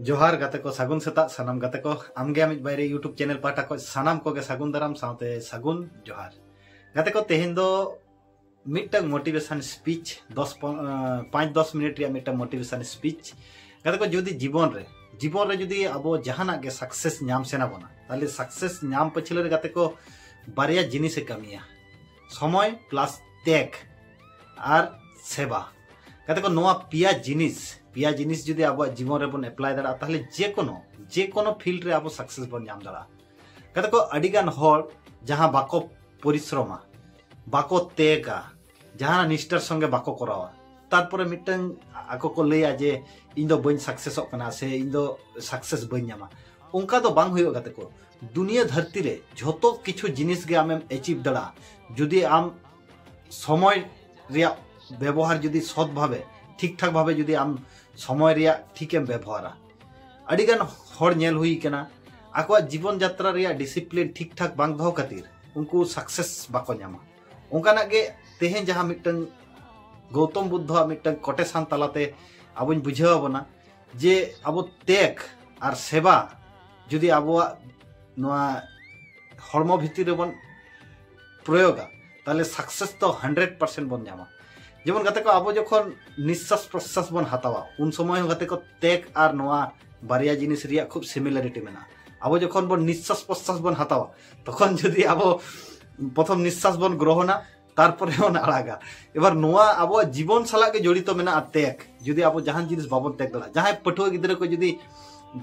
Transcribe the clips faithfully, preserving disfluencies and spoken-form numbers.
ᱡᱚᱦᱟᱨ ᱜᱟᱛᱮ ᱠᱚ, ᱥᱟᱹᱜᱩᱱ ᱥᱮᱛᱟᱜ ᱥᱟᱱᱟᱢ ᱜᱟᱛᱮ ᱠᱚ᱾ ᱟᱢᱜᱮ ᱟᱢᱤᱡ ᱵᱟᱭᱨᱮ YouTube ᱪᱮᱱᱮᱞ ᱯᱟᱦᱴᱟ ᱠᱷᱚᱱ ᱥᱟᱱᱟᱢ ᱠᱚᱜᱮ ᱥᱟᱹᱜᱩᱱ ᱫᱟᱨᱟᱢ ᱥᱟᱶᱛᱮ ᱥᱟᱹᱜᱩᱱ ᱡᱚᱦᱟᱨ᱾ ᱜᱟᱛᱮ ᱠᱚ, ᱛᱮᱦᱮᱧ ᱫᱚ ᱢᱤᱫᱴᱟᱝ ᱢᱳᱴᱤᱵᱷᱮᱥᱚᱱ ᱥᱯᱤᱪ, ᱫᱚᱥ ᱯᱚ-, ᱟᱸ, ᱯᱟᱸᱪ ᱫᱚᱥ ᱢᱤᱱᱤᱴ ᱨᱮᱭᱟᱜ ᱢᱤᱫᱴᱟᱝ ᱢᱳᱴᱤᱵᱷᱮᱥᱚᱱ ᱥᱯᱤᱪ᱾ ᱜᱟᱛᱮ ᱠᱚ, ᱡᱩᱫᱤ ᱡᱤᱵᱚᱱ ᱨᱮ, ᱡᱤᱵᱚᱱ ᱨᱮ ᱡᱩᱫᱤ ᱟᱵᱚ ᱡᱟᱦᱟᱱᱟᱜ ᱜᱮ ᱥᱟᱠᱥᱮᱥ ᱧᱟᱢ ᱥᱟᱱᱟ ᱵᱚᱱᱟ, ᱛᱟᱦᱞᱮ ᱥᱟᱠᱥᱮᱥ ᱧᱟᱢ ᱯᱟᱹᱪᱷᱞᱟᱹ ᱨᱮ ᱜᱟᱛᱮ ᱠᱚ ᱵᱟᱨᱭᱟ ᱡᱤᱱᱤᱥᱮ ᱠᱟᱹᱢᱤᱭᱟ, ᱥᱚᱢᱚᱭ ᱯᱞᱟᱥ ᱛᱮᱜᱽ ᱟᱨ ᱥᱮᱵᱟ᱾ ᱜᱟᱛᱮ ᱠᱚ, ᱱᱚᱣᱟ ᱯᱮᱭᱟ ᱡᱤᱱᱤᱥ, ᱯᱮᱭᱟ ᱡᱤᱱᱤᱥ ᱡᱩᱫᱤ ᱟᱵᱚᱣᱟᱜ ᱡᱤᱵᱚᱱ ᱨᱮᱵᱚᱱ ᱮᱯᱞᱟᱭ ᱫᱟᱲᱮᱭᱟᱜᱼᱟ, ᱛᱟᱦᱞᱮ ᱡᱮᱠᱳᱱᱳ, ᱡᱮᱠᱳᱱᱳ ᱯᱷᱤᱞᱰ ᱨᱮ ᱟᱵᱚ ᱥᱟᱠᱥᱮᱥ ᱵᱚᱱ ᱧᱟᱢ ᱫᱟᱲᱮᱭᱟᱜᱼᱟ᱾ ᱜᱟᱛᱮ ᱠᱚ, ᱟᱹᱰᱤᱜᱟᱱ ᱦᱚᱲ ᱡᱟᱦᱟᱸ ᱵᱟᱠᱚ ᱯᱚᱨᱤᱥᱨᱚᱢᱟ, ᱵᱟᱠᱚ ᱛᱮᱜᱟ, ᱡᱟᱦᱟᱸ ᱱᱤᱥᱴᱟᱨ ᱥᱚᱸᱜᱮ ᱵᱟᱠᱚ ᱠᱚᱨᱟᱣᱟ, ᱛᱟᱨᱯᱚᱨᱮ ᱢᱤᱫᱴᱟᱝ ᱟᱠᱚ ᱠᱚ ᱞᱟᱹᱭᱟ ᱡᱮ, "ᱤᱧ ᱫᱚ ᱵᱟᱹᱧ ᱥᱟᱠᱥᱮᱥᱚᱜ ᱠᱟᱱᱟ" ᱥᱮ "ᱤᱧ ᱫᱚ ᱥᱟᱠᱥᱮᱥ ᱵᱟᱹᱧ ᱧᱟᱢᱟ", ᱚᱱᱠᱟ ᱫᱚ ᱵᱟᱝ ᱦᱩᱭᱩᱜᱼᱟ ᱜᱟᱛᱮ ᱠᱚ᱾ ᱫᱩᱱᱤᱭᱟᱹ ᱫᱷᱟᱹᱨᱛᱤ ᱨᱮ ᱡᱷᱚᱛᱚ ᱠᱤᱪᱷᱩ ᱡᱤᱱᱤᱥ ᱜᱮ ᱟᱢᱮᱢ ᱮᱪᱤᱵᱷ ᱫᱟᱲᱮᱭᱟᱜᱼᱟ, ᱡᱩᱫᱤ ᱟᱢ ᱥᱚᱢᱚᱭ ᱨᱮᱭᱟᱜ ᱵᱮᱵᱚᱦᱟᱨ ᱡᱩᱫᱤ ᱥᱚᱛ ᱵᱷᱟᱵᱮ, ᱴᱷᱤᱠ ᱴᱷᱟᱠ ᱵᱷᱟᱵᱮ ᱡᱩᱫᱤ ᱟᱢ ᱥᱚᱢᱚᱭ ᱨᱮᱭᱟᱜ ᱴᱷᱤᱠᱮᱢ ᱵᱮᱵᱚᱦᱟᱨᱟ᱾ ᱟᱹᱰᱤᱜᱟᱱ ᱦᱚᱲ ᱧᱮᱞ ᱦᱩᱭ ᱠᱟᱱᱟ, ᱟᱠᱚᱣᱟᱜ ᱡᱤᱵᱚᱱ ᱡᱟᱛᱨᱟ ᱨᱮᱭᱟᱜ ᱰᱤᱥᱤᱯᱞᱤᱱ ᱴᱷᱤᱠ ᱴᱷᱟᱠ ᱵᱟᱝ ᱫᱚᱦᱚ ᱠᱷᱟᱹᱛᱤᱨ ᱩᱱᱠᱩ ᱥᱟᱠᱥᱮᱥ ᱵᱟᱠᱚ ᱧᱟᱢᱟ᱾ ᱚᱱᱠᱟᱱᱟᱜ ᱜᱮ ᱛᱮᱦᱮᱧ ᱡᱟᱦᱟᱸ ᱢᱤᱫᱴᱟᱝ ᱜᱳᱣᱛᱚᱢ ᱵᱩᱫᱽᱫᱷᱚᱣᱟᱜ ᱢᱤᱫᱴᱟᱝ ᱠᱚᱴᱮᱥᱟᱱ ᱛᱟᱞᱟᱛᱮ ᱟᱵᱚᱧ ᱵᱩᱡᱷᱟᱹᱣ ᱟᱵᱚᱱᱟ ᱡᱮ ᱟᱵᱚ ᱛᱮᱜᱽ ᱟᱨ ᱥᱮᱵᱟ ᱡᱩᱫᱤ ᱟᱵᱚᱣᱟᱜ ᱱᱚᱣᱟ ᱦᱚᱲᱢᱚ ᱵᱷᱤᱛᱤᱨ ᱨᱮᱵᱚᱱ ᱯᱨᱚᱭᱳᱜᱟ, ᱛᱟᱦᱞᱮ ᱥᱟᱠᱥᱮᱥ ᱫᱚ ᱦᱟᱱᱰᱨᱮᱰ ᱯᱟᱨᱥᱮᱱᱴ ᱵᱚᱱ ᱧᱟᱢᱟ᱾ ᱡᱮᱢᱚᱱ ᱜᱟᱛᱮ ᱠᱚ, ᱟᱵᱚ ᱡᱚᱠᱷᱚᱱ ᱱᱤᱥᱥᱟᱥ ᱯᱨᱚᱥᱥᱟᱥ ᱵᱚᱱ ᱦᱟᱛᱟᱣᱟ, ᱩᱱ ᱥᱚᱢᱚᱭ ᱦᱚᱸ ᱜᱟᱛᱮ ᱠᱚ ᱛᱮᱜᱽ ᱟᱨ ᱱᱚᱣᱟ ᱵᱟᱨᱭᱟ ᱡᱤᱱᱤᱥ ᱨᱮᱭᱟᱜ ᱠᱷᱩᱵ ᱥᱤᱢᱤᱞᱟᱨᱤᱴᱤ ᱢᱮᱱᱟᱜᱼᱟ᱾ ᱟᱵᱚ ᱡᱚᱠᱷᱚᱱ ᱵᱚᱱ ᱱᱤᱥᱥᱟᱥ ᱯᱨᱚᱥᱥᱟᱥ ᱵᱚᱱ ᱦᱟᱛᱟᱣᱟ, ᱛᱚᱠᱷᱚᱱ ᱡᱩᱫᱤ ᱟᱵᱚ ᱯᱨᱚᱛᱷᱚᱢ ᱱᱤᱥᱥᱟᱥ ᱵᱚᱱ ᱜᱨᱚᱦᱚᱱᱟ, ᱛᱟᱨᱯᱚᱨᱮ ᱵᱚᱱ ᱟᱲᱟᱜᱟ᱾ ᱮᱵᱟᱨ ᱱᱚᱣᱟ ᱟᱵᱚᱣᱟᱜ ᱡᱤᱵᱚᱱ ᱥᱟᱞᱟᱜ ᱜᱮ ᱡᱚᱲᱤᱛᱚ ᱢᱮᱱᱟᱜᱼᱟ ᱛᱮᱜᱽ᱾ ᱡᱩᱫᱤ ᱟᱵᱚ ᱡᱟᱦᱟᱱ ᱡᱤᱱᱤᱥ ᱵᱟᱵᱚᱱ ᱛᱮᱜᱽ ᱫᱟᱲᱮᱭᱟᱜᱼᱟ, ᱡᱟᱦᱟᱸᱭ ᱯᱟᱹᱴᱷᱩᱣᱟᱹ ᱜᱤᱫᱽᱨᱟᱹ ᱠᱚ ᱡᱩᱫᱤ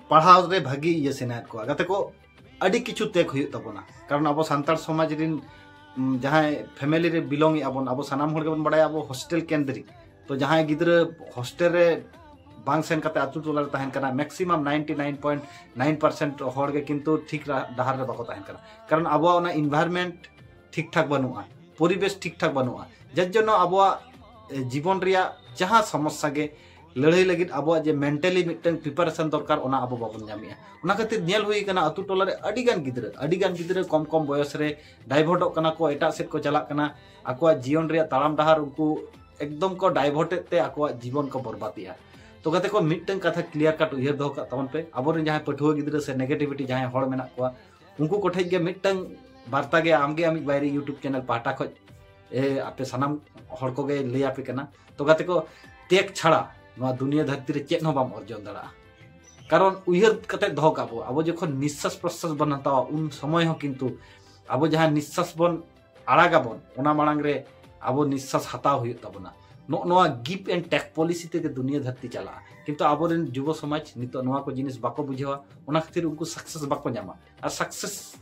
ᱯᱟᱲᱦᱟᱣ ᱨᱮ ᱵᱷᱟᱹᱜᱤ ᱤᱭᱟᱹ ᱥᱟᱱᱟᱭᱮᱫ ᱠᱚᱣᱟ, ᱜᱟᱛᱮ ᱠᱚ, ᱟᱹᱰᱤ ᱠᱤᱪᱷᱩ ᱛᱮᱜᱽ ᱦᱩᱭᱩᱜ ᱛᱟᱵᱚᱱᱟ᱾ ᱠᱟᱨᱚᱱ ᱟᱵᱚ ᱥᱟᱱᱛᱟᱲ ᱥᱚᱢᱟᱡᱽ ᱨᱤᱱ, ᱩᱢ, ᱡᱟᱦᱟᱸᱭ ᱯᱷᱮᱢᱮᱞᱤ ᱨᱮ ᱵᱤᱞᱚᱝ ᱮᱫᱼᱟ ᱵᱚᱱ, ᱟᱵᱚ ᱥᱟᱱᱟᱢ ᱦᱚᱲ ᱜᱮᱵᱚᱱ ᱵᱟᱲᱟᱭᱟ ᱟᱵᱚ ᱦᱳᱥᱴᱮᱞ ᱠᱮᱱᱫᱨᱤᱠ᱾ ᱛᱚ ᱡᱟᱦᱟᱸᱭ ᱜᱤᱫᱽᱨᱟᱹ ᱦᱳᱥᱴᱮᱞ ᱨᱮ ᱵᱟᱝ ᱥᱮᱱ ᱠᱟᱛᱮ ᱟᱹᱛᱩ ᱴᱚᱞᱟ ᱨᱮ ᱛᱟᱦᱮᱱ ᱠᱟᱱᱟ, maximum ninety nine point nine percent ᱦᱚᱲ ᱜᱮ ᱠᱤᱱᱛᱩ ᱴᱷᱤᱠ ᱨᱟ-, ᱰᱟᱦᱟᱨ ᱨᱮ ᱵᱟᱠᱚ ᱛᱟᱦᱮᱱ ᱠᱟᱱᱟ᱾ ᱠᱟᱨᱚᱱ ᱟᱵᱚᱣᱟᱜ ᱚᱱᱟ ᱤᱱᱵᱷᱟᱭᱨᱢᱮᱱᱴ ᱴᱷᱤᱠ ᱴᱷᱟᱠ ᱵᱟᱹᱱᱩᱜᱼᱟ, ᱯᱚᱨᱤᱵᱮᱥ ᱴᱷᱤᱠ ᱴᱷᱟᱠ ᱵᱟᱹᱱᱩᱜᱼᱟ, ᱡᱟᱨ ᱡᱚᱱᱱᱚ ᱟᱵᱚᱣᱟᱜ, ᱮ, ᱡᱤᱵᱚᱱ ᱨᱮᱭᱟᱜ ᱡᱟᱦᱟᱸ ᱥᱚᱢᱚᱥᱥᱟ ᱜᱮ ᱞᱟᱹᱲᱦᱟᱹᱭ ᱞᱟᱹᱜᱤᱫ ᱟᱵᱚᱣᱟᱜ ᱡᱮ ᱢᱮᱱᱴᱟᱞᱤ ᱢᱤᱫᱴᱟᱝ ᱯᱨᱤᱯᱟᱨᱮᱥᱚᱱ ᱫᱚᱨᱠᱟᱨ, ᱚᱱᱟ ᱟᱵᱚ ᱵᱟᱵᱚᱱ ᱧᱟᱢᱮᱜᱼᱟ᱾ ᱚᱱᱟ ᱠᱷᱟᱹᱛᱤᱨ ᱧᱮᱞ ᱦᱩᱭ ᱠᱟᱱᱟ ᱟᱹᱛᱩ ᱴᱚᱞᱟ ᱨᱮ ᱟᱹᱰᱤ ᱜᱟᱱ ᱜᱤᱫᱽᱨᱟᱹ, ᱟᱹᱰᱤ ᱜᱟᱱ ᱜᱤᱫᱽᱨᱟᱹ ᱠᱚᱢ ᱠᱚᱢ ᱵᱚᱭᱚᱥ ᱨᱮ ᱰᱟᱭᱵᱷᱟᱨᱴᱚᱜ ᱠᱟᱱᱟ ᱠᱚ, ᱮᱴᱟᱜ ᱥᱮᱫ ᱠᱚ ᱪᱟᱞᱟᱜ ᱠᱟᱱᱟ, ᱟᱠᱚᱣᱟᱜ ᱡᱤᱭᱚᱱ ᱨᱮᱭᱟᱜ ᱛᱟᱲᱟᱢ ᱰᱟᱦᱟᱨ ᱩᱱᱠᱩ ᱮᱠᱫᱚᱢ ᱠᱚ ᱰᱟᱭᱵᱷᱟᱨᱴᱮᱫ ᱛᱮ ᱟᱠᱚᱣᱟᱜ ᱡᱤᱵᱚᱱ ᱠᱚ ᱵᱚᱨᱵᱟᱫᱮᱜᱼᱟ᱾ ᱛᱚ ᱜᱟᱛᱮ ᱠᱚ, ᱢᱤᱫᱴᱟᱝ ᱠᱟᱛᱷᱟ ᱠᱞᱤᱭᱟᱨ ᱠᱟᱴ ᱩᱭᱦᱟᱹᱨ ᱫᱚᱦᱚ ᱠᱟᱜ ᱛᱟᱵᱚᱱ ᱯᱮ, ᱟᱵᱚᱨᱮᱱ ᱡᱟᱦᱟᱸᱭ ᱯᱟᱹᱴᱷᱩᱣᱟᱹ ᱜᱤᱫᱽᱨᱟᱹ ᱥᱮ ᱱᱮᱜᱮᱴᱤᱵᱷᱤᱴᱤ ᱡᱟᱦᱟᱸᱭ ᱦᱚᱲ ᱢᱮᱱᱟᱜ ᱠᱚᱣᱟ, ᱩᱱᱠᱩ ᱠᱚᱴᱷᱮᱡ ᱜᱮ ᱢᱤᱫᱴᱟᱝ ᱵᱟᱨᱛᱟ ᱜᱮ ᱟᱢᱜᱮ ᱟᱢᱤᱡ ᱵᱟᱭᱨᱤ ᱭᱩᱴᱩᱵᱽ ᱪᱮᱱᱮᱞ ᱯᱟᱦᱴᱟ ᱠᱷᱚᱡ ᱮ ᱟᱯᱮ ᱥᱟᱱᱟᱢ ᱦᱚᱲ ᱠᱚᱜᱮ ᱞᱟᱹᱭ ᱟᱯᱮ ᱠᱟᱱᱟ᱾ ᱛᱚ ᱜᱟᱛᱮ ᱠᱚ, ᱛᱮᱜ ᱪᱷᱟᱲᱟ ᱱᱚᱣᱟ ᱫᱩᱱᱤᱭᱟᱹ ᱫᱷᱟᱹᱨᱛᱤ ᱨᱮ ᱪᱮᱫ ᱦᱚᱸ ᱵᱟᱢ ᱚᱨᱡᱚᱱ ᱫᱟᱲᱮᱭᱟᱜᱼᱟ᱾ ᱠᱟᱨᱚᱱ ᱩᱭᱦᱟᱹᱨ ᱠᱟᱛᱮ ᱫᱚᱦᱚ ᱠᱟᱜ ᱵᱚ, ᱟᱵᱚ ᱡᱚᱠᱷᱚᱱ ᱱᱤᱥᱥᱟᱥ ᱯᱨᱚᱥᱥᱟᱥ ᱵᱚᱱ ᱦᱟᱛᱟᱣᱟ, ᱩᱱ ᱥᱚᱢᱚᱭ ᱦᱚᱸ ᱠᱤᱱᱛᱩ ᱟᱵᱚ ᱡᱟᱦᱟᱸ ᱱᱤᱥᱥᱟᱥ ᱵᱚᱱ ᱟᱲᱟᱜᱟᱵᱚᱱ, ᱚᱱᱟ ᱢᱟᱲᱟᱝ ᱨᱮ ᱟᱵᱚ ᱱᱤᱥᱥᱟᱥ ᱦᱟᱛᱟᱣ ᱦᱩᱭᱩᱜ ᱛᱟᱵᱚᱱᱟ᱾ ᱱᱚᱜᱼᱚ ᱱᱚᱣᱟ give and take policy ᱛᱮᱜᱮ ᱫᱩᱱᱤᱭᱟᱹ ᱫᱷᱟᱹᱨᱛᱤ ᱪᱟᱞᱟᱜᱼᱟ᱾ ᱠᱤᱱᱛᱩ ᱟᱵᱚᱨᱮᱱ ᱡᱩᱵᱚ ᱥᱚᱢᱟᱡᱽ ᱱᱤᱛᱚᱜ ᱱᱚᱣᱟ ᱠᱚ ᱡᱤᱱᱤᱥ ᱵᱟᱠᱚ ᱵᱩᱡᱷᱟᱹᱣᱟ, ᱚᱱᱟ ᱠᱷᱟᱹᱛᱤᱨ ᱩᱱᱠᱩ ᱥᱟᱠᱥᱮᱥ ᱵᱟᱠᱚ ᱧᱟᱢᱟ᱾ ᱟᱨ ᱥᱟᱠᱥᱮᱥ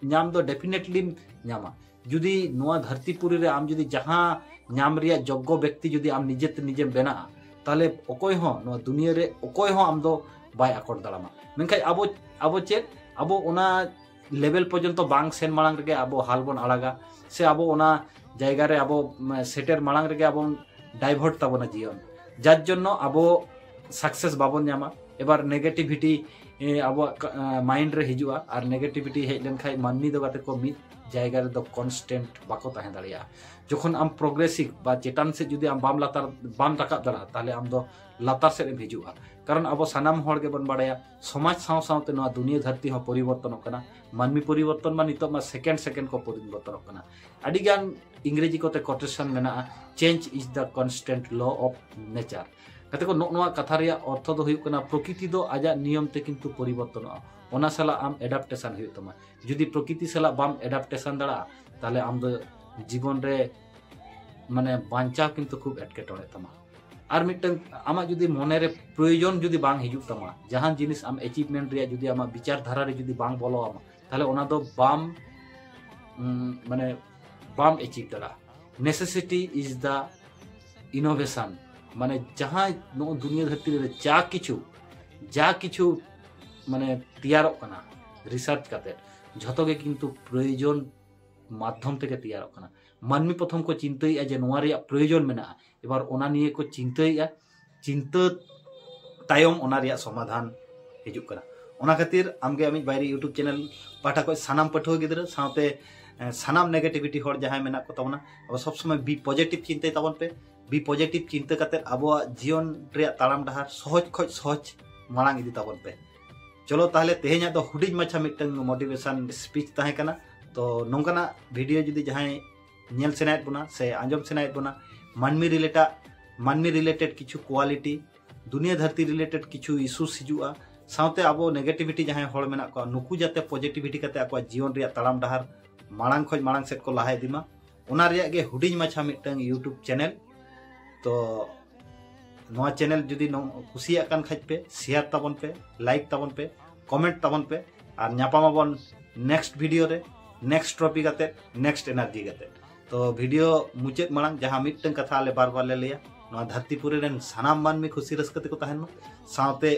ᱧᱟᱢ ᱫᱚ ᱰᱮᱯᱷᱤᱱᱮᱴᱞᱤᱢ ᱧᱟᱢᱟ᱾ ᱡᱩᱫᱤ ᱱᱚᱣᱟ ᱫᱷᱟᱹᱨᱛᱤ ᱯᱩᱨᱤ ᱨᱮ ᱟᱢ ᱡᱩᱫᱤ ᱡᱟᱦᱟᱸ ᱧᱟᱢ ᱨᱮᱭᱟᱜ ᱡᱳᱜᱽᱜᱚ ᱵᱮᱠᱛᱤ ᱡᱩᱫᱤ ᱟᱢ ᱱᱤᱡᱮ ᱛᱮ ᱱᱤᱡᱮᱢ ᱵᱮᱱᱟᱜᱼᱟ, ᱛᱟᱦᱞᱮ ᱚᱠᱚᱭ ᱦᱚᱸ ᱱᱚᱣᱟ ᱫᱩᱱᱤᱭᱟᱹ ᱨᱮ ᱚᱠᱚᱭ ᱦᱚᱸ ᱟᱢ ᱫᱚ ᱵᱟᱭ ᱟᱠᱚᱴ ᱫᱟᱲᱮᱭᱟᱢᱟ᱾ ᱢᱮᱱᱠᱷᱟᱱ ᱟᱵᱚ, ᱟᱵᱚ ᱪᱮᱫ, ᱟᱵᱚ ᱚᱱᱟ ᱞᱮᱵᱮᱞ ᱯᱚᱨᱡᱚᱱᱛᱚ ᱵᱟᱝ ᱥᱮᱱ ᱢᱟᱲᱟᱝ ᱨᱮᱜᱮ ᱟᱵᱚ ᱦᱟᱞ ᱵᱚᱱ ᱟᱲᱟᱜᱟ, ᱥᱮ ᱟᱵᱚ ᱚᱱᱟ ᱡᱟᱭᱜᱟ ᱨᱮ ᱟᱵᱚ, ᱢ, ᱥᱮᱴᱮᱨ ᱢᱟᱲᱟᱝ ᱨᱮᱜᱮ ᱟᱵᱚ ᱰᱟᱭᱵᱷᱟᱨᱴ ᱛᱟᱵᱚᱱᱟ ᱡᱤᱭᱚᱱ᱾ ᱡᱟᱨ ᱡᱚᱱᱱᱚ ᱟᱵᱚ ᱥᱟᱠᱥᱮᱥ ᱵᱟᱵᱚᱱ ᱧᱟᱢᱟ᱾ ᱮᱵᱟᱨ ᱱᱮᱜᱮᱴᱤᱵᱷᱤᱴᱤ, ᱮ, ᱟᱵᱚᱣᱟᱜ ᱠᱟ-, ᱮ, ᱢᱟᱭᱤᱱᱰ ᱨᱮ ᱦᱤᱡᱩᱜᱼᱟ, ᱟᱨ ᱱᱮᱜᱮᱴᱤᱵᱷᱤᱴᱤ ᱦᱮᱡ ᱞᱮᱱᱠᱷᱟᱱ ᱢᱟᱹᱱᱢᱤ ᱫᱚ ᱜᱟᱛᱮ ᱠᱚ ᱢᱤᱫ ᱡᱟᱭᱜᱟ ᱨᱮᱫᱚ ᱠᱚᱱᱥᱴᱮᱱᱴ ᱵᱟᱠᱚ ᱛᱟᱦᱮᱸ ᱫᱟᱲᱮᱭᱟᱜᱼᱟ᱾ ᱡᱚᱠᱷᱚᱱ ᱟᱢ ᱯᱨᱚᱜᱨᱮᱥᱤᱵᱷ ᱵᱟ ᱪᱮᱛᱟᱱ ᱥᱮᱫ ᱡᱩᱫᱤ ᱟᱢ ᱵᱟᱢ ᱞᱟᱛᱟᱨ, ᱵᱟᱢ ᱨᱟᱠᱟᱵ ᱫᱟᱲᱮᱭᱟᱜᱼᱟ, ᱛᱟᱦᱞᱮ ᱟᱢ ᱫᱚ ᱞᱟᱛᱟᱨ ᱥᱮᱫ ᱮᱢ ᱦᱤᱡᱩᱜᱼᱟ᱾ ᱠᱟᱨᱚᱱ ᱟᱵᱚ ᱥᱟᱱᱟᱢ ᱦᱚᱲ ᱜᱮᱵᱚᱱ ᱵᱟᱲᱟᱭᱟ, ᱥᱚᱢᱟᱡᱽ ᱥᱟᱶ ᱥᱟᱶᱛᱮ ᱱᱚᱣᱟ ᱫᱩᱱᱤᱭᱟᱹ ᱫᱷᱟᱹᱨᱛᱤ ᱦᱚᱸ ᱯᱚᱨᱤᱵᱚᱨᱛᱚᱱᱚᱜ ᱠᱟᱱᱟ᱾ ᱢᱟᱹᱱᱢᱤ ᱯᱚᱨᱤᱵᱚᱨᱛᱚᱱ ᱢᱟ ᱱᱤᱛᱚᱜ ᱢᱟ ᱥᱮᱠᱮᱱᱰ ᱥᱮᱠᱮᱱᱰ ᱠᱚ ᱯᱚᱨᱤᱵᱚᱨᱛᱚᱱᱚᱜ ᱠᱟᱱᱟ᱾ ᱟᱹᱰᱤᱜᱟᱱ ᱤᱝᱨᱮᱡᱤ ᱠᱚᱛᱮ ᱠᱚᱴᱮᱥᱚᱱ ᱢᱮᱱᱟᱜᱼᱟ, "Change is the constant law of nature." ᱜᱟᱛᱮ ᱠᱚ, ᱱᱚᱜᱼᱚ ᱱᱚᱣᱟ ᱠᱟᱛᱷᱟ ᱨᱮᱭᱟᱜ ᱚᱨᱛᱷᱚ ᱫᱚ ᱦᱩᱭᱩᱜ ᱠᱟᱱᱟ, ᱯᱨᱚᱠᱤᱛᱤ ᱫᱚ ᱟᱡᱟᱜ ᱱᱤᱭᱚᱢ ᱛᱮ ᱠᱤᱱᱛᱩ ᱯᱚᱨᱤᱵᱚᱨᱛᱚᱱᱚᱜᱼᱟ᱾ ᱚᱱᱟ ᱥᱟᱞᱟᱜ ᱟᱢ ᱮᱰᱟᱯᱴᱮᱥᱚᱱ ᱦᱩᱭᱩᱜ ᱛᱟᱢᱟ᱾ ᱡᱩᱫᱤ ᱯᱨᱚᱠᱤᱛᱤ ᱥᱟᱞᱟᱜ ᱵᱟᱢ ᱮᱰᱟᱯᱴᱮᱥᱚᱱ ᱫᱟᱲᱮᱭᱟᱜᱼᱟ, ᱛᱟᱦᱞᱮ ᱟᱢ ᱫᱚ ᱡᱤᱵᱚᱱ ᱨᱮ ᱢᱟᱱᱮ ᱵᱟᱧᱪᱟᱣ ᱠᱤᱱᱛᱩ ᱠᱷᱩᱵ ᱮᱴᱠᱮᱴᱚᱬᱮᱜ ᱛᱟᱢᱟ᱾ ᱟᱨ ᱢᱤᱫᱴᱟᱝ ᱟᱢᱟᱜ ᱡᱩᱫᱤ ᱢᱚᱱᱮᱨᱮ ᱯᱨᱚᱭᱳᱡᱚᱱ ᱡᱩᱫᱤ ᱵᱟᱝ ᱦᱤᱡᱩᱜ ᱛᱟᱢᱟ, ᱡᱟᱦᱟᱱ ᱡᱤᱱᱤᱥ ᱟᱢ ᱮᱪᱤᱵᱷᱢᱮᱱᱴ ᱨᱮᱭᱟᱜ ᱡᱩᱫᱤ ᱟᱢᱟᱜ ᱵᱤᱪᱟᱨ ᱫᱷᱟᱨᱟ ᱨᱮ ᱡᱩᱫᱤ ᱵᱟᱝ ᱵᱚᱞᱚ ᱟᱢᱟ, ᱛᱟᱦᱞᱮ ᱚᱱᱟ ᱫᱚ ᱵᱟᱢ, ᱩᱢ, ᱢᱟᱱᱮ ᱵᱟᱢ ᱮᱪᱤᱵᱷ ᱫᱟᱲᱮᱭᱟᱜᱼᱟ᱾ Necessity is the innovation, ᱢᱟᱱᱮ ᱡᱟᱦᱟᱸ ᱱᱚᱜᱼᱚᱭ ᱫᱩᱱᱤᱭᱟᱹ ᱫᱷᱟᱹᱨᱛᱤ ᱨᱮ ᱡᱟ ᱠᱤᱪᱷᱩ, ᱡᱟ ᱠᱤᱪᱷᱩ ᱢᱟᱱᱮ ᱛᱮᱭᱟᱨᱚᱜ ᱠᱟᱱᱟ ᱨᱤᱥᱟᱨᱪ ᱠᱟᱛᱮ, ᱡᱷᱚᱛᱚ ᱜᱮ ᱠᱤᱱᱛᱩ ᱯᱨᱚᱭᱳᱡᱚᱱ ᱢᱟᱫᱽᱫᱷᱚᱢ ᱛᱮᱜᱮ ᱛᱮᱭᱟᱨᱚᱜ ᱠᱟᱱᱟ᱾ ᱢᱟᱹᱱᱢᱤ ᱯᱨᱚᱛᱷᱚᱢ ᱠᱚ ᱪᱤᱱᱛᱟᱹᱭᱮᱫᱼᱟ ᱡᱮ ᱱᱚᱣᱟ ᱨᱮᱭᱟᱜ ᱯᱨᱚᱭᱳᱡᱚᱱ ᱢᱮᱱᱟᱜᱼᱟ, ᱮᱵᱟᱨ ᱚᱱᱟ ᱱᱤᱭᱮ ᱠᱚ ᱪᱤᱱᱛᱟᱹᱭᱮᱫᱼᱟ, ᱪᱤᱱᱛᱟᱹ ᱛᱟᱭᱚᱢ ᱚᱱᱟ ᱨᱮᱭᱟᱜ ᱥᱚᱢᱟᱫᱷᱟᱱ ᱦᱤᱡᱩᱜ ᱠᱟᱱᱟ᱾ ᱚᱱᱟ ᱠᱷᱟᱹᱛᱤᱨ ᱟᱢᱜᱮ ᱟᱢᱤᱡ ᱵᱟᱭᱨᱤ ᱭᱩᱴᱩᱵᱽ ᱪᱮᱱᱮᱞ ᱯᱟᱦᱴᱟ ᱠᱷᱚᱱ ᱥᱟᱱᱟᱢ ᱯᱟᱹᱴᱷᱩᱣᱟᱹ ᱜᱤᱫᱽᱨᱟᱹ ᱥᱟᱶᱛᱮ, ᱮ, ᱥᱟᱱᱟᱢ ᱱᱮᱜᱮᱴᱤᱵᱷᱤᱴᱤ ᱦᱚᱲ ᱡᱟᱦᱟᱸᱭ ᱢᱮᱱᱟᱜ ᱠᱚ ᱛᱟᱵᱚᱱᱟ, ᱟᱵᱚ ᱥᱚᱵᱽ ᱥᱚᱢᱚᱭ ᱵᱤ ᱯᱚᱡᱮᱴᱤᱵᱷ ᱪᱤᱱᱛᱟᱹᱭ ᱛᱟᱵᱚᱱ ᱯᱮ᱾ ᱵᱤ ᱯᱚᱡᱤᱴᱤᱵᱷ ᱪᱤᱱᱛᱟᱹ ᱠᱟᱛᱮ ᱟᱵᱚᱣᱟᱜ ᱡᱤᱭᱚᱱ ᱨᱮᱭᱟᱜ ᱛᱟᱲᱟᱢ ᱰᱟᱦᱟᱨ ᱥᱚᱦᱚᱡ ᱠᱷᱚᱡ ᱥᱚᱦᱚᱡ ᱢᱟᱲᱟᱝ ᱤᱫᱤ ᱛᱟᱵᱚᱱ ᱯᱮ᱾ ᱪᱚᱞᱚ ᱛᱟᱦᱞᱮ ᱛᱮᱦᱮᱧᱟᱜ ᱫᱚ ᱦᱩᱰᱤᱧ ᱢᱟᱪᱷᱟ ᱢᱤᱫᱴᱟᱝ ᱢᱳᱴᱤᱵᱷᱮᱥᱚᱱ ᱥᱯᱤᱪ ᱛᱟᱦᱮᱸ ᱠᱟᱱᱟ᱾ ᱛᱚ ᱱᱚᱝᱠᱟᱱᱟᱜ ᱵᱷᱤᱰᱤᱭᱳ ᱡᱩᱫᱤ ᱡᱟᱦᱟᱸᱭ ᱧᱮᱞ ᱥᱟᱱᱟᱭᱮᱫ ᱵᱚᱱᱟ ᱥᱮ ᱟᱸᱡᱚᱢ ᱥᱟᱱᱟᱭᱮᱫ ᱵᱚᱱᱟ, ᱢᱟᱹᱱᱢᱤ ᱨᱤᱞᱮᱴᱟᱜ ᱢᱟᱹᱱᱢᱤ ᱨᱤᱞᱮᱴᱮᱰ ᱠᱤᱪᱷᱩ ᱠᱳᱣᱟᱞᱤᱴᱤ, ᱫᱩᱱᱤᱭᱟᱹ ᱫᱷᱟᱹᱨᱛᱤ ᱨᱤᱞᱮᱴᱮᱰ ᱠᱤᱪᱷᱩ ᱤᱥᱩᱥ ᱦᱤᱡᱩᱜᱼᱟ, ᱥᱟᱶᱛᱮ ᱟᱵᱚ ᱱᱮᱜᱮᱴᱤᱵᱷᱤᱴᱤ ᱡᱟᱦᱟᱸᱭ ᱦᱚᱲ ᱢᱮᱱᱟᱜ ᱠᱚᱣᱟ, ᱱᱩᱠᱩ ᱡᱟᱛᱮ ᱯᱚᱡᱤᱴᱤᱵᱷᱤᱴᱤ ᱠᱟᱛᱮ ᱟᱠᱚᱣᱟᱜ ᱡᱤᱭᱚᱱ ᱨᱮᱭᱟᱜ ᱛᱟᱲᱟᱢ ᱰᱟᱦᱟᱨ ᱢᱟᱲᱟᱝ ᱠᱷᱚᱡ ᱢᱟᱲᱟᱝ ᱥᱮᱫ ᱠᱚ ᱞᱟᱦᱟ ᱤᱫᱤ ᱢᱟ, ᱚᱱᱟ ᱨᱮᱭᱟᱜ ᱜᱮ ᱦᱩᱰᱤᱧ ᱢᱟᱪᱷᱟ ᱢᱤᱫᱴᱟᱝ ᱭᱩᱴᱩᱵᱽ ᱪᱮᱱᱮᱞ᱾ ᱛᱚ ᱱᱚᱣᱟ ᱪᱮᱱᱮᱞ ᱡᱩᱫᱤ ᱱᱚ- ᱠᱩᱥᱤᱭᱟᱜ ᱠᱟᱱ ᱠᱷᱟᱡ ᱯᱮ, ᱥᱮᱭᱟᱨ ᱛᱟᱵᱚᱱ ᱯᱮ, ᱞᱟᱭᱤᱠ ᱛᱟᱵᱚᱱ ᱯᱮ, ᱠᱚᱢᱮᱱᱴ ᱛᱟᱵᱚᱱ ᱯᱮ, ᱟᱨ ᱧᱟᱯᱟᱢ ᱟᱵᱚᱱ ᱱᱮᱠᱥᱴ ᱵᱷᱤᱰᱤᱭᱳ ᱨᱮ, ᱱᱮᱠᱥᱴ ᱴᱨᱚᱯᱤᱠ ᱟᱛᱮ, ᱱᱮᱠᱥᱴ ᱮᱱᱟᱨᱡᱤ ᱠᱟᱛᱮ᱾ ᱛᱚ ᱵᱷᱤᱰᱤᱭᱳ ᱢᱩᱪᱟᱹᱫ ᱢᱟᱲᱟᱝ ᱡᱟᱦᱟᱸ ᱢᱤᱫᱴᱟᱝ ᱠᱟᱛᱷᱟ ᱟᱞᱮ ᱵᱟᱨ ᱵᱟᱨ ᱞᱮ ᱞᱟᱹᱭᱟ, ᱱᱚᱣᱟ ᱫᱷᱟᱹᱨᱛᱤ ᱯᱩᱨᱤ ᱨᱮᱱ ᱥᱟᱱᱟᱢ ᱢᱟᱹᱱᱢᱤ ᱠᱷᱩᱥᱤ ᱨᱟᱹᱥᱠᱟᱹ ᱛᱮᱠᱚ ᱛᱟᱦᱮᱱ ᱢᱟ, ᱥᱟᱶᱛᱮ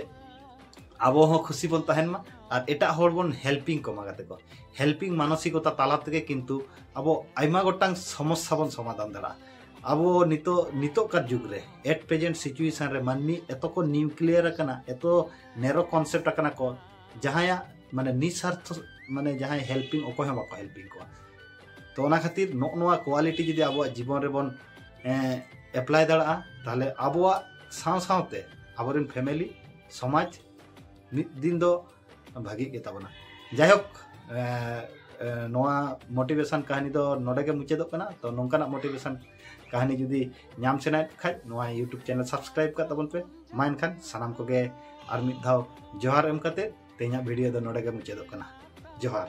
ᱟᱵᱚ ᱦᱚᱸ ᱠᱷᱩᱥᱤ ᱵᱚᱱ ᱛᱟᱦᱮᱱ ᱢᱟ ᱟᱨ ᱮᱴᱟᱜ ᱦᱚᱲ ᱵᱚᱱ ᱦᱮᱞᱯᱤᱝ ᱠᱚᱢᱟ᱾ ᱜᱟᱛᱮ ᱠᱚ, ᱦᱮᱞᱯᱤᱝ ᱢᱟᱱᱚᱥᱤᱠᱚᱛᱟ ᱛᱟᱞᱟ ᱛᱮᱜᱮ ᱠᱤᱱᱛᱩ ᱟᱵᱚ ᱟᱭᱢᱟ ᱜᱚᱴᱟᱝ ᱥᱚᱢᱚᱥᱥᱟ ᱵᱚᱱ ᱥᱚᱢᱟᱫᱷᱟᱱ ᱫᱟᱲᱮᱭᱟᱜᱼᱟ᱾ ᱟᱵᱚ ᱱᱤᱛᱚᱜ ᱱᱤᱛᱚᱜ ᱠᱟᱨ ᱡᱩᱜᱽ ᱨᱮ, ᱮᱴ ᱯᱨᱮᱡᱮᱱᱴ ᱥᱤᱪᱩᱭᱮᱥᱚᱱ ᱨᱮ ᱢᱟᱹᱱᱢᱤ ᱮᱛᱚ ᱠᱚ ᱱᱤᱭᱩᱠᱞᱤᱭᱟᱨ ᱟᱠᱟᱱᱟ, ᱮᱛᱚ ᱱᱮᱨᱳ ᱠᱚᱱᱥᱮᱯᱴ ᱟᱠᱟᱱᱟ ᱠᱚ, ᱡᱟᱦᱟᱸᱭᱟᱜ ᱢᱟᱱᱮ ᱱᱤᱥᱟᱨᱛᱷᱚ, ᱢᱟᱱᱮ ᱡᱟᱦᱟᱸᱭ ᱦᱮᱞᱯᱤᱝ ᱚᱠᱚᱭ ᱦᱚᱸ ᱵᱟᱠᱚ ᱦᱮᱞᱯᱤᱝ ᱠᱚᱣᱟ᱾ ᱛᱚ ᱚᱱᱟ ᱠᱷᱟᱹᱛᱤᱨ ᱱᱚᱜᱼᱚ ᱱᱚᱣᱟ ᱠᱳᱣᱟᱞᱤᱴᱤ ᱡᱩᱫᱤ ᱟᱵᱚᱣᱟᱜ ᱡᱤᱵᱚᱱ ᱨᱮᱵᱚᱱ ᱮᱯᱞᱟᱭ ᱫᱟᱲᱮᱭᱟᱜᱼᱟ, ᱛᱟᱦᱞᱮ ᱟᱵᱚᱣᱟᱜ ᱥᱟᱶ ᱥᱟᱶᱛᱮ ᱟᱵᱚᱨᱮᱱ ᱯᱷᱮᱢᱮᱞᱤ, ᱥᱚᱢᱟᱡᱽ ᱢᱤᱫ ᱫᱤᱱ ᱫᱚ ᱵᱷᱟᱹᱜᱤᱜ ᱜᱮᱛᱟ ᱵᱚᱱᱟ᱾ ᱡᱟᱭᱦᱳᱠ, ᱮ, ᱮ, ᱱᱚᱣᱟ ᱢᱳᱴᱤᱵᱷᱮᱥᱚᱱ ᱠᱟᱹᱦᱱᱤ ᱫᱚ ᱱᱚᱰᱮ ᱜᱮ ᱢᱩᱪᱟᱹᱫᱚᱜ ᱠᱟᱱᱟ᱾ ᱛᱚ ᱱᱚᱝᱠᱟᱱᱟᱜ ᱢᱳᱴᱤᱵᱷᱮᱥᱚᱱ ᱠᱟᱹᱦᱱᱤ ᱡᱩᱫᱤ ᱧᱟᱢ ᱥᱟᱱᱟᱭᱮᱫ ᱠᱷᱟᱡ, ᱱᱚᱣᱟ ᱭᱩᱴᱩᱵᱽ ᱪᱮᱱᱮᱞ ᱥᱟᱵᱥᱠᱨᱟᱭᱤᱵ ᱠᱟᱜ ᱛᱟᱵᱚᱱ ᱯᱮ᱾ ᱢᱟ ᱮᱱᱠᱷᱟᱱ ᱥᱟᱱᱟᱢ ᱠᱚᱜᱮ ᱟᱨ ᱢᱤᱫ ᱫᱷᱟᱣ ᱡᱚᱦᱟᱨ ᱮᱢ ᱠᱟᱛᱮ ᱛᱮᱦᱮᱧᱟᱜ ᱵᱷᱤᱰᱤᱭᱳ ᱫᱚ ᱱᱚᱰᱮ ᱜᱮ ᱢᱩᱪᱟᱹᱫᱚᱜ ᱠᱟᱱᱟ᱾ ᱡᱚᱦᱟᱨ᱾